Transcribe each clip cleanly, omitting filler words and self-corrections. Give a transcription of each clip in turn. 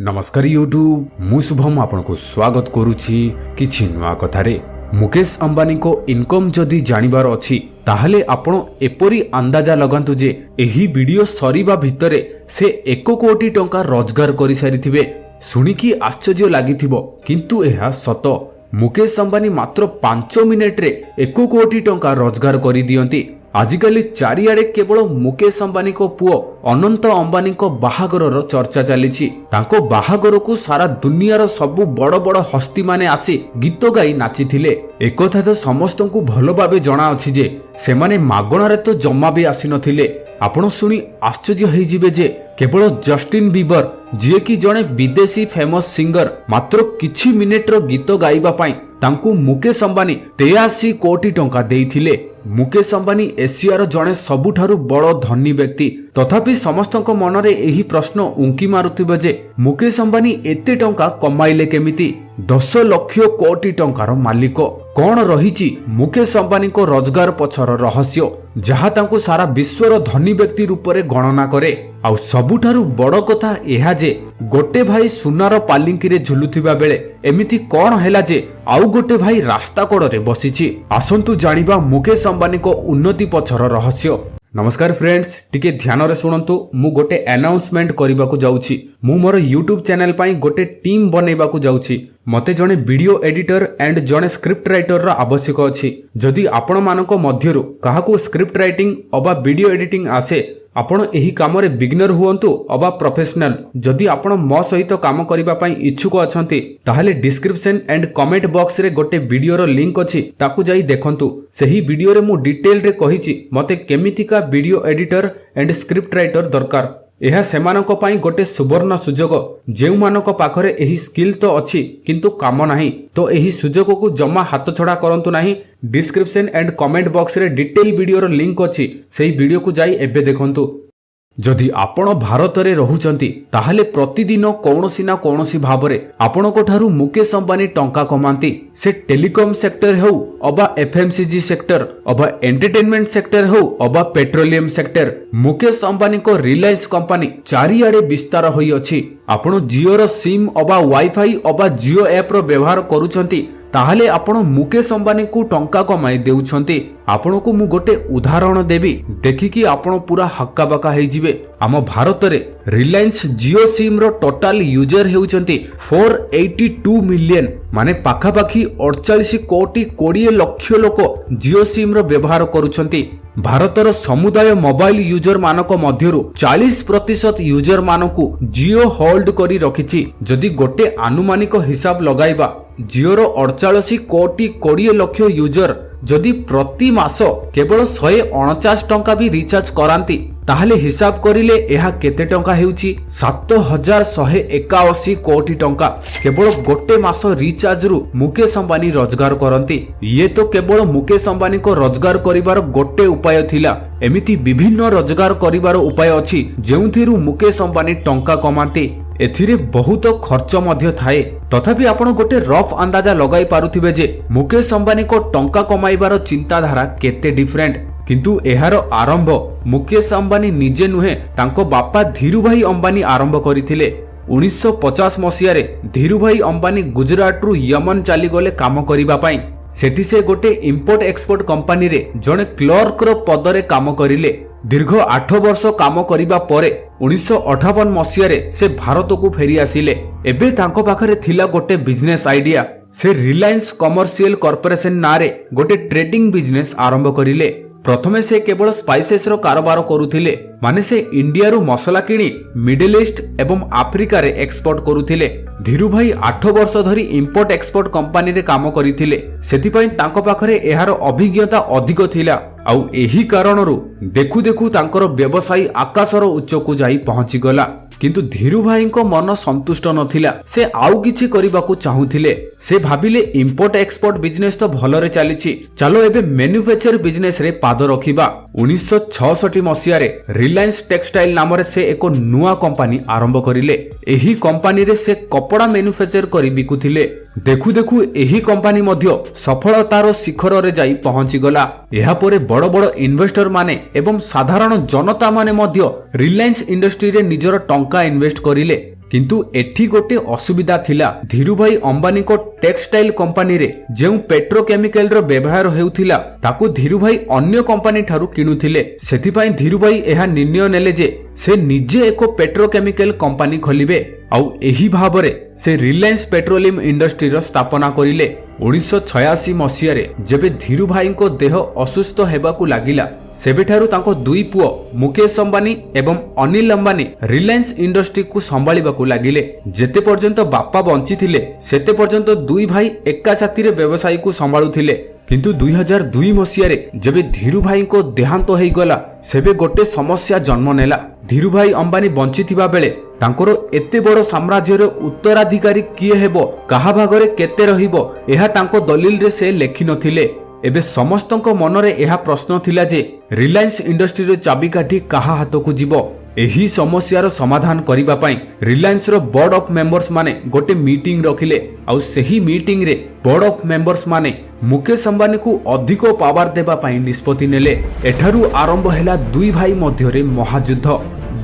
ନମସ୍କାର ୟୁଟ୍ୟୁବ, ମୁଁ ଶୁଭମ ଆପଣଙ୍କୁ ସ୍ୱାଗତ କରୁଛି କିଛି ନୂଆ କଥାରେ। ମୁକେଶ ଅମ୍ବାନୀଙ୍କ ଇନକମ୍ ଯଦି ଜାଣିବାର ଅଛି, ତାହେଲେ ଆପଣ ଏପରି ଅନ୍ଦାଜା ଲଗାନ୍ତୁ ଯେ ଏହି ଭିଡ଼ିଓ ସରିବା ଭିତରେ ସେ 1 କୋଟି ଟଙ୍କା ରୋଜଗାର କରିସାରିଥିବେ। ଶୁଣିକି ଆଶ୍ଚର୍ଯ୍ୟ ଲାଗିଥିବ, କିନ୍ତୁ ଏହା ସତ। ମୁକେଶ ଅମ୍ବାନୀ ମାତ୍ର 5 ମିନିଟରେ 1 କୋଟି ଟଙ୍କା ରୋଜଗାର କରିଦିଅନ୍ତି। ଆଜିକାଲି ଚାରିଆଡ଼େ କେବଳ ମୁକେଶ ଅମ୍ବାନୀଙ୍କ ପୁଅ ଅନନ୍ତ ଅମ୍ବାନୀଙ୍କ ବାହାଘରର ଚର୍ଚ୍ଚା ଚାଲିଛି। ତାଙ୍କ ବାହାଘରକୁ ସାରା ଦୁନିଆର ସବୁ ବଡ଼ ବଡ଼ ହସ୍ତିମାନେ ଆସି ଗୀତ ଗାଇ ନାଚିଥିଲେ। ଏକଥା ତ ସମସ୍ତଙ୍କୁ ଭଲ ଭାବେ ଜଣାଅଛି ଯେ ସେମାନେ ମାଗଣାରେ ତ ଜମା ବି ଆସିନଥିଲେ। ଆପଣ ଶୁଣି ଆଶ୍ଚର୍ଯ୍ୟ ହେଇଯିବେ ଯେ କେବଳ ଜଷ୍ଟିନ ବିବର, ଯିଏକି ଜଣେ ବିଦେଶୀ ଫେମସ୍ ସିଙ୍ଗର, ମାତ୍ର କିଛି ମିନିଟର ଗୀତ ଗାଇବା ପାଇଁ ତାଙ୍କୁ ମୁକେଶ ଅମ୍ବାନୀ 83 କୋଟି ଟଙ୍କା ଦେଇଥିଲେ। ମୁକେଶ ଅମ୍ବାନୀ ଏସିଆର ଜଣେ ସବୁଠାରୁ ବଡ଼ ଧନୀ ବ୍ୟକ୍ତି। ତଥାପି ସମସ୍ତଙ୍କ ମନରେ ଏହି ପ୍ରଶ୍ନ ଉଙ୍କି ମାରୁଥିବ ଯେ ମୁକେଶ ଅମ୍ବାନୀ ଏତେ ଟଙ୍କା କମାଇଲେ କେମିତି? 10 ଲକ୍ଷ କୋଟି ଟଙ୍କାର ମାଲିକ। କଣ ରହିଛି ମୁକେଶ ଅମ୍ବାନୀଙ୍କ ରୋଜଗାର ପଛର ରହସ୍ୟ, ଯାହା ତାଙ୍କୁ ସାରା ବିଶ୍ୱର ଧନୀ ବ୍ୟକ୍ତି ରୂପରେ ଗଣନା କରେ? ଆଉ ସବୁଠାରୁ ବଡ଼ କଥା ଏହା ଯେ ଗୋଟେ ଭାଇ ସୁନାର ପାଲିଙ୍କିରେ ଝୁଲୁଥିବା ବେଳେ ଏମିତି କଣ ହେଲା ଯେ ଆଉ ଗୋଟେ ଭାଇ ରାସ୍ତା କଡ଼ରେ ବସିଛି? ଆସନ୍ତୁ ଜାଣିବା ମୁକେଶ ଅମ୍ବାନୀଙ୍କ ଉନ୍ନତି ପଛର ରହସ୍ୟ। ନମସ୍କାର ଫ୍ରେଣ୍ଡସ୍, ଟିକେ ଧ୍ୟାନରେ ଶୁଣନ୍ତୁ। ମୁଁ ଗୋଟେ ଆନାଉନ୍ସମେଣ୍ଟ କରିବାକୁ ଯାଉଛି। ମୁଁ ମୋର ୟୁଟ୍ୟୁବ୍ ଚ୍ୟାନେଲ ପାଇଁ ଗୋଟେ ଟିମ୍ ବନେଇବାକୁ ଯାଉଛି। ମୋତେ ଜଣେ ଭିଡ଼ିଓ ଏଡିଟର ଆଣ୍ଡ ଜଣେ ସ୍କ୍ରିପ୍ଟ ରାଇଟରର ଆବଶ୍ୟକ ଅଛି। ଯଦି ଆପଣମାନଙ୍କ ମଧ୍ୟରୁ କାହାକୁ ସ୍କ୍ରିପ୍ଟ ରାଇଟିଂ ଅବା ଭିଡ଼ିଓ ଏଡିଟିଂ ଆସେ, ଆପଣ ଏହି କାମରେ ବିଗିନର ହୁଅନ୍ତୁ ଅବା ପ୍ରଫେସନାଲ, ଯଦି ଆପଣ ମୋ ସହିତ କାମ କରିବା ପାଇଁ ଇଚ୍ଛୁକ ଅଛନ୍ତି, ତାହେଲେ ଡିସ୍କ୍ରିପସନ ଆଣ୍ଡ କମେଣ୍ଟ ବକ୍ସରେ ଗୋଟେ ଭିଡ଼ିଓର ଲିଙ୍କ ଅଛି, ତାକୁ ଯାଇ ଦେଖନ୍ତୁ। ସେହି ଭିଡ଼ିଓରେ ମୁଁ ଡିଟେଲରେ କହିଛି ମୋତେ କେମିତିକା video editor and script writer ଦରକାର। ଏହା ସେମାନଙ୍କ ପାଇଁ ଗୋଟେ ସୁବର୍ଣ୍ଣ ସୁଯୋଗ, ଯେଉଁମାନଙ୍କ ପାଖରେ ଏହି ସ୍କିଲ୍ ତ ଅଛି କିନ୍ତୁ କାମ ନାହିଁ। ତ ଏହି ସୁଯୋଗକୁ ଜମା ହାତଛଡ଼ା କରନ୍ତୁ ନାହିଁ। ଡିସ୍କ୍ରିପସନ ଆଣ୍ଡ କମେଣ୍ଟ ବକ୍ସରେ ଡିଟେଲ ଭିଡ଼ିଓର ଲିଙ୍କ ଅଛି। ସେହି ଭିଡ଼ିଓକୁ ଯାଇ ଏବେ ଦେଖନ୍ତୁ। ଯଦି ଆପଣ ଭାରତରେ ରହୁଛନ୍ତି, ତାହେଲେ ପ୍ରତିଦିନ କୌଣସି ନା କୌଣସି ଭାବରେ ଆପଣଙ୍କ ଠାରୁ ମୁକେଶ ଅମ୍ବାନୀ ଟଙ୍କା କମାନ୍ତି। ସେ ଟେଲିକମ୍ ସେକ୍ଟର ହେଉ ଅବା ଏଫଏମସିଜି ସେକ୍ଟର, ଅବା ଏଣ୍ଟରଟେନମେଣ୍ଟ ସେକ୍ଟର ହେଉ ଅବା ପେଟ୍ରୋଲିୟମ ସେକ୍ଟର, ମୁକେଶ ଅମ୍ବାନୀଙ୍କ ରିଲାଏନ୍ସ କମ୍ପାନୀ ଚାରିଆଡ଼େ ବିସ୍ତାର ହୋଇଅଛି। ଆପଣ ଜିଓର ସିମ୍ ଅବା ୱାଇଫାଇ ଅବା ଜିଓ ଆପ୍ର ବ୍ୟବହାର କରୁଛନ୍ତି, ତାହେଲେ ଆପଣ ମୁକେଶ ଅମ୍ବାନୀଙ୍କୁ ଟଙ୍କା କମାଇ ଦେଉଛନ୍ତି। ଆପଣଙ୍କୁ ମୁଁ ଗୋଟେ ଉଦାହରଣ ଦେବି, ଦେଖିକି ଆପଣ ପୁରା ହକ୍କାବକ୍କା ହେଇଯିବେ। ଆମ ଭାରତରେ ରିଲାଏନ୍ସ ଜିଓ ସିମ୍ର ଟୋଟାଲ ୟୁଜର ହେଉଛନ୍ତି 482 ମିଲିୟନ, ମାନେ ପାଖାପାଖି 48 କୋଟି 20 ଲକ୍ଷ ଲୋକ ଜିଓ ସିମ୍ର ବ୍ୟବହାର କରୁଛନ୍ତି। ଭାରତର ସମୁଦାୟ ମୋବାଇଲ ୟୁଜର ମାନଙ୍କ ମଧ୍ୟରୁ 40% ୟୁଜର ମାନଙ୍କୁ ଜିଓ ହୋଲ୍ଡ କରି ରଖିଛି। ଯଦି ଗୋଟେ ଆନୁମାନିକ ହିସାବ ଲଗାଇବା, ଜିଓର 48 କୋଟି 20 ଲକ୍ଷ ୟୁଜର ଯଦି ପ୍ରତି ମାସ କେବଳ 149 ଟଙ୍କା ବି ରିଚାର୍ଜ କରାନ୍ତି, ତାହେଲେ ହିସାବ କରିଲେ ଏହା କେତେ ଟଙ୍କା ହେଉଛି? 7181 କୋଟି ଟଙ୍କା କେବଳ ଗୋଟେ ମାସ ରିଚାର୍ଜରୁ ମୁକେଶ ଅମ୍ବାନୀ ରୋଜଗାର କରନ୍ତି। ଇଏ ତ କେବଳ ମୁକେଶ ଅମ୍ବାନୀଙ୍କ ରୋଜଗାର କରିବାର ଗୋଟେ ଉପାୟ ଥିଲା। ଏମିତି ବିଭିନ୍ନ ରୋଜଗାର କରିବାର ଉପାୟ ଅଛି, ଯେଉଁଥିରୁ ମୁକେଶ ଅମ୍ବାନୀ ଟଙ୍କା କମାନ୍ତି। ଏଥିରେ ବହୁତ ଖର୍ଚ୍ଚ ମଧ୍ୟ ଥାଏ। ତଥାପି ଆପଣ ଗୋଟେ ରଫ୍ ଅନ୍ଦାଜା ଲଗାଇ ପାରୁଥିବେ ଯେ ମୁକେଶ ଅମ୍ବାନୀଙ୍କ ଟଙ୍କା କମାଇବାର ଚିନ୍ତାଧାରା କେତେ ଡିଫରେଣ୍ଟ। କିନ୍ତୁ ଏହାର ଆରମ୍ଭ ମୁକେଶ ଅମ୍ବାନୀ ନିଜେ ନୁହେଁ, ତାଙ୍କ ବାପା ଧୀରୁଭାଇ ଅମ୍ବାନୀ ଆରମ୍ଭ କରିଥିଲେ। 1950 ମସିହାରେ ଧୀରୁଭାଇ ଅମ୍ବାନୀ ଗୁଜରାଟରୁ ୟମନ ଚାଲିଗଲେ କାମ କରିବା ପାଇଁ। ସେଠି ସେ ଗୋଟେ ଇମ୍ପୋର୍ଟ ଏକ୍ସପୋର୍ଟ କମ୍ପାନୀରେ ଜଣେ କ୍ଲର୍କର ପଦରେ କାମ କରିଲେ। ଦୀର୍ଘ 8 ବର୍ଷ କାମ କରିବା ପରେ 1958 ମସିହାରେ ସେ ଭାରତକୁ ଫେରି ଆସିଲେ। ଏବେ ତାଙ୍କ ପାଖରେ ଥିଲା ଗୋଟେ ବିଜନେସ୍ ଆଇଡିଆ। ସେ ରିଲାଏନ୍ସ କମର୍ସିଆଲ କର୍ପୋରେସନ ନାଁରେ ଗୋଟେ ଟ୍ରେଡିଂ ବିଜନେସ୍ ଆରମ୍ଭ କରିଲେ। ପ୍ରଥମେ ସେ କେବଳ ସ୍ପାଇସେସର କାରବାର କରୁଥିଲେ, ମାନେ ସେ ଇଣ୍ଡିଆରୁ ମସଲା କିଣି ମିଡିଲ ଇଷ୍ଟ ଏବଂ ଆଫ୍ରିକାରେ ଏକ୍ସପୋର୍ଟ କରୁଥିଲେ। ଧୀରୁଭାଇ 8 ବର୍ଷ ଧରି ଇମ୍ପୋର୍ଟ ଏକ୍ସପୋର୍ଟ କମ୍ପାନୀରେ କାମ କରିଥିଲେ। ସେଥିପାଇଁ ତାଙ୍କ ପାଖରେ ଏହାର ଅଭିଜ୍ଞତା ଅଧିକ ଥିଲା। ଆଉ ଏହି କାରଣରୁ ଦେଖୁ ଦେଖୁ ତାଙ୍କର ବ୍ୟବସାୟୀ ଆକାଶର ଉଚ୍ଚକୁ ଯାଇ ପହଞ୍ଚିଗଲା। କିନ୍ତୁ ଧୀରୁଭାଇଙ୍କ ମନ ସନ୍ତୁଷ୍ଟ ନଥିଲା। ସେ ଆଉ କିଛି କରିବାକୁ ଚାହୁଁଥିଲେ। ସେ ଭାବିଲେ, ଇମ୍ପୋର୍ଟ ଏକ୍ସପୋର୍ଟ ବିଜନେସ୍ ତ ଭଲରେ ଚାଲିଛି, ଚାଲ ଏବେ ମ୍ୟାନୁଫ୍ୟାକ୍ଚର ବିଜନେସରେ ପାଦ ରଖିବା। 1966 ମସିହାରେ ରିଲାଏନ୍ସ ଟେକ୍ସଟାଇଲ ନାମରେ ସେ ଏକ ନୂଆ କମ୍ପାନୀ ଆରମ୍ଭ କରିଲେ। ଏହି କମ୍ପାନୀରେ ସେ କପଡ଼ା ମ୍ୟାନୁଫ୍ୟାକ୍ଚର କରି ବିକୁଥିଲେ। ଦେଖୁ ଦେଖୁ ଏହି କମ୍ପାନୀ ମଧ୍ୟ ସଫଳତାର ଶିଖରରେ ଯାଇ ପହଞ୍ଚିଗଲା। ଏହାପରେ ବଡ଼ ବଡ଼ ଇନଭେଷ୍ଟର ମାନେ ଏବଂ ସାଧାରଣ ଜନତା ମାନେ ମଧ୍ୟ ରିଲାଏନ୍ସ ଇଣ୍ଡଷ୍ଟ୍ରିରେ ନିଜର ଟଙ୍କା ଇନଭେଷ୍ଟ କରିଲେ। କିନ୍ତୁ ଏଠି ଗୋଟେ ଅସୁବିଧା ଥିଲା। ଧୀରୁଭାଇ ଅମ୍ବାନୀଙ୍କ ଟେକ୍ସଟାଇଲ କମ୍ପାନୀରେ ଯେଉଁ ପେଟ୍ରୋକେମିକାଲର ବ୍ୟବହାର ହେଉଥିଲା, ତାକୁ ଧୀରୁଭାଇ ଅନ୍ୟ କମ୍ପାନୀ ଠାରୁ କିଣୁଥିଲେ। ସେଥିପାଇଁ ଧୀରୁଭାଇ ଏହା ନିର୍ଣ୍ଣୟ ନେଲେ ଯେ ସେ ନିଜେ ଏକ ପେଟ୍ରୋକେମିକାଲ କମ୍ପାନୀ ଖୋଲିବେ। ଆଉ ଏହି ଭାବରେ ସେ ରିଲାଏନ୍ସ ପେଟ୍ରୋଲିୟମ ଇଣ୍ଡଷ୍ଟ୍ରିର ସ୍ଥାପନା କରିଲେ। 1986 ମସିହାରେ ଯେବେ ଧୀରୁଭାଇଙ୍କ ଦେହ ଅସୁସ୍ଥ ହେବାକୁ ଲାଗିଲା, ସେବେଠାରୁ ତାଙ୍କ ଦୁଇ ପୁଅ ମୁକେଶ ଅମ୍ବାନୀ ଏବଂ ଅନିଲ ଅମ୍ବାନୀ ରିଲାଏନ୍ସ ଇଣ୍ଡଷ୍ଟ୍ରିକୁ ସମ୍ଭାଳିବାକୁ ଲାଗିଲେ। ଯେତେ ପର୍ଯ୍ୟନ୍ତ ବାପା ବଞ୍ଚିଥିଲେ, ସେତେ ପର୍ଯ୍ୟନ୍ତ ଦୁଇ ଭାଇ ଏକା ସାଥିରେ ବ୍ୟବସାୟକୁ ସମ୍ଭାଳୁଥିଲେ। କିନ୍ତୁ 2002 ମସିହାରେ ଯେବେ ଧୀରୁଭାଇଙ୍କ ଦେହାନ୍ତ ହେଇଗଲା, ସେବେ ଗୋଟେ ସମସ୍ୟା ଜନ୍ମ ନେଲା। ଧୀରୁଭାଇ ଅମ୍ବାନୀ ବଞ୍ଚିଥିବା ବେଳେ ତାଙ୍କର ଏତେ ବଡ଼ ସାମ୍ରାଜ୍ୟର ଉତ୍ତରାଧିକାରୀ କିଏ ହେବ, କାହା ଭାଗରେ କେତେ ରହିବ, ଏହା ତାଙ୍କ ଦଲିଲରେ ସେ ଲେଖିନଥିଲେ। ଏବେ ସମସ୍ତଙ୍କ ମନରେ ଏହା ପ୍ରଶ୍ନ ଥିଲା ଯେ ରିଲାଏନ୍ସ ଇଣ୍ଡଷ୍ଟ୍ରିର ଚାବିକାଠି କାହା ହାତକୁ ଯିବ? ଏହି ସମସ୍ୟାର ସମାଧାନ କରିବା ପାଇଁ ରିଲାଏନ୍ସର ବୋର୍ଡ ଅଫ୍ ମେମ୍ବର୍ସ ମାନେ ଗୋଟେ ମିଟିଂ ରଖିଲେ। ଆଉ ସେହି ମିଟିଂରେ ବୋର୍ଡ ଅଫ୍ ମେମ୍ବର୍ସ ମାନେ ମୁକେଶ ଅମ୍ବାନୀକୁ ଅଧିକ ପାୱାର ଦେବା ପାଇଁ ନିଷ୍ପତ୍ତି ନେଲେ। ଏଠାରୁ ଆରମ୍ଭ ହେଲା ଦୁଇ ଭାଇ ମଧ୍ୟରେ ମହାଯୁଦ୍ଧ।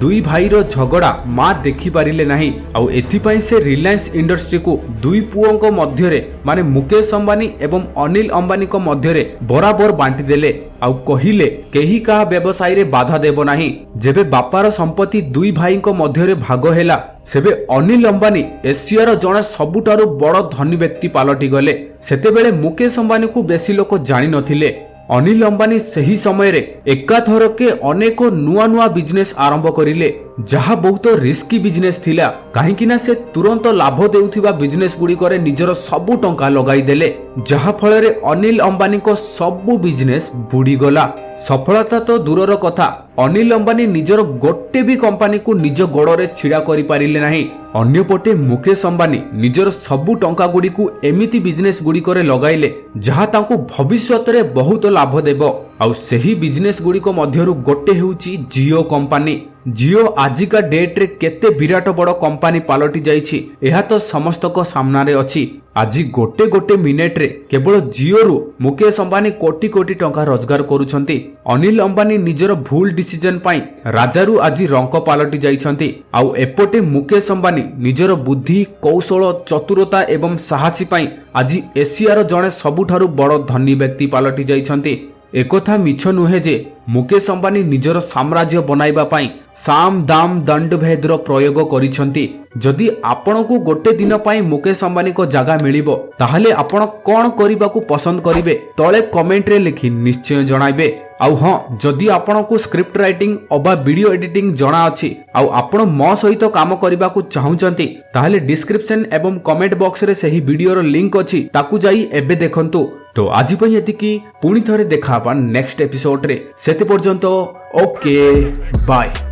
ଦୁଇ ଭାଇର ଝଗଡ଼ା ମା ଦେଖିପାରିଲେ ନାହିଁ। ଆଉ ଏଥିପାଇଁ ସେ ରିଲାଏନ୍ସ ଇଣ୍ଡଷ୍ଟ୍ରିକୁ ଦୁଇ ପୁଅଙ୍କ ମଧ୍ୟରେ, ମାନେ ମୁକେଶ ଅମ୍ବାନୀ ଏବଂ ଅନିଲ ଅମ୍ବାନୀଙ୍କ ମଧ୍ୟରେ ବରାବର ବାଣ୍ଟି ଦେଲେ। ଆଉ କହିଲେ, କେହି କାହା ବ୍ୟବସାୟରେ ବାଧା ଦେବ ନାହିଁ। ଯେବେ ବାପାର ସମ୍ପତ୍ତି ଦୁଇ ଭାଇଙ୍କ ମଧ୍ୟରେ ଭାଗ ହେଲା, ସେବେ ଅନିଲ ଅମ୍ବାନୀ ଏସିଆର ଜଣେ ସବୁଠାରୁ ବଡ଼ ଧନୀ ବ୍ୟକ୍ତି ପାଲଟିଗଲେ। ସେତେବେଳେ ମୁକେଶ ଅମ୍ବାନୀକୁ ବେଶୀ ଲୋକ ଜାଣିନଥିଲେ। ଅନିଲ ଅମ୍ବାନୀ ସେହି ସମୟରେ ଏକାଥରକେ ଅନେକ ନୂଆ ନୂଆ ବିଜନେସ୍ ଆରମ୍ଭ କରିଲେ, ଯାହା ବହୁତ ରିସ୍କି ବିଜନେସ୍ ଥିଲା। କାହିଁକି ନା ସେ ତୁରନ୍ତ ଲାଭ ଦେଉଥିବା ବିଜନେସ୍ ଗୁଡ଼ିକରେ ନିଜର ସବୁ ଟଙ୍କା ଲଗାଇଦେଲେ, ଯାହା ଫଳରେ ଅନିଲ ଅମ୍ବାନୀଙ୍କ ସବୁ ବିଜନେସ୍ ବୁଡ଼ିଗଲା। ସଫଳତା ତ ଦୂରର କଥା, ଅନିଲ ଅମ୍ବାନୀ ନିଜର ଗୋଟେ ବି କମ୍ପାନୀକୁ ନିଜ ଗୋଡ଼ରେ ଛିଡ଼ା କରିପାରିଲେ ନାହିଁ। ଅନ୍ୟପଟେ ମୁକେଶ ଅମ୍ବାନୀ ନିଜର ସବୁ ଟଙ୍କା ଗୁଡ଼ିକୁ ଏମିତି ବିଜନେସ୍ ଗୁଡ଼ିକରେ ଲଗାଇଲେ, ଯାହା ତାଙ୍କୁ ଭବିଷ୍ୟତରେ ବହୁତ ଲାଭ ଦେବ। ଆଉ ସେହି ବିଜନେସ୍ ଗୁଡ଼ିକ ମଧ୍ୟରୁ ଗୋଟେ ହେଉଛି ଜିଓ କମ୍ପାନୀ। ଜିଓ ଆଜିକା ଡେଟ୍ରେ କେତେ ବିରାଟ ବଡ଼ କମ୍ପାନୀ ପାଲଟି ଯାଇଛି, ଏହା ତ ସମସ୍ତଙ୍କ ସାମ୍ନାରେ ଅଛି। ଆଜି ଗୋଟେ ଗୋଟେ ମିନିଟ୍ରେ କେବଳ ଜିଓରୁ ମୁକେଶ ଅମ୍ବାନୀ କୋଟି କୋଟି ଟଙ୍କା ରୋଜଗାର କରୁଛନ୍ତି। ଅନିଲ ଅମ୍ବାନୀ ନିଜର ଭୁଲ ଡିସିଜନ ପାଇଁ ରାଜାରୁ ଆଜି ରଙ୍କ ପାଲଟି ଯାଇଛନ୍ତି। ଆଉ ଏପଟେ ମୁକେଶ ଅମ୍ବାନୀ ନିଜର ବୁଦ୍ଧି, କୌଶଳ, ଚତୁରତା ଏବଂ ସାହସୀ ପାଇଁ ଆଜି ଏସିଆର ଜଣେ ସବୁଠାରୁ ବଡ଼ ଧନୀ ବ୍ୟକ୍ତି ପାଲଟି ଯାଇଛନ୍ତି। ଏକଥା ମିଛ ନୁହେଁ ଯେ ମୁକେଶ ଅମ୍ବାନୀ ନିଜର ସାମ୍ରାଜ୍ୟ ବନାଇବା ପାଇଁ ସାମ, ଦାମ, ଦଣ୍ଡ, ଭେଦର ପ୍ରୟୋଗ କରିଛନ୍ତି। ଯଦି ଆପଣଙ୍କୁ ଗୋଟେ ଦିନ ପାଇଁ ମୁକେଶ ଅମ୍ବାନୀଙ୍କ ଜାଗା ମିଳିବ, ତାହେଲେ ଆପଣ କ'ଣ କରିବାକୁ ପସନ୍ଦ କରିବେ? ତଳେ କମେଣ୍ଟରେ ଲେଖି ନିଶ୍ଚୟ ଜଣାଇବେ। ଆଉ ହଁ, ଯଦି ଆପଣଙ୍କୁ ସ୍କ୍ରିପ୍ଟ ରାଇଟିଂ ଅବା ଭିଡ଼ିଓ ଏଡିଟିଂ ଜଣା ଅଛି ଆଉ ଆପଣ ମୋ ସହିତ କାମ କରିବାକୁ ଚାହୁଁଛନ୍ତି, ତାହେଲେ ଡିସ୍କ୍ରିପସନ ଏବଂ କମେଣ୍ଟ ବକ୍ସରେ ସେହି ଭିଡ଼ିଓର ଲିଙ୍କ ଅଛି, ତାକୁ ଯାଇ ଏବେ ଦେଖନ୍ତୁ। ତ ଆଜି ପାଇଁ ଏତିକି। ପୁଣି ଥରେ ଦେଖା ହେବା ନେକ୍ସଟ ଏପିସୋଡରେ। ସେତେ ପର୍ଯ୍ୟନ୍ତ ଓକେ, ବାଏ।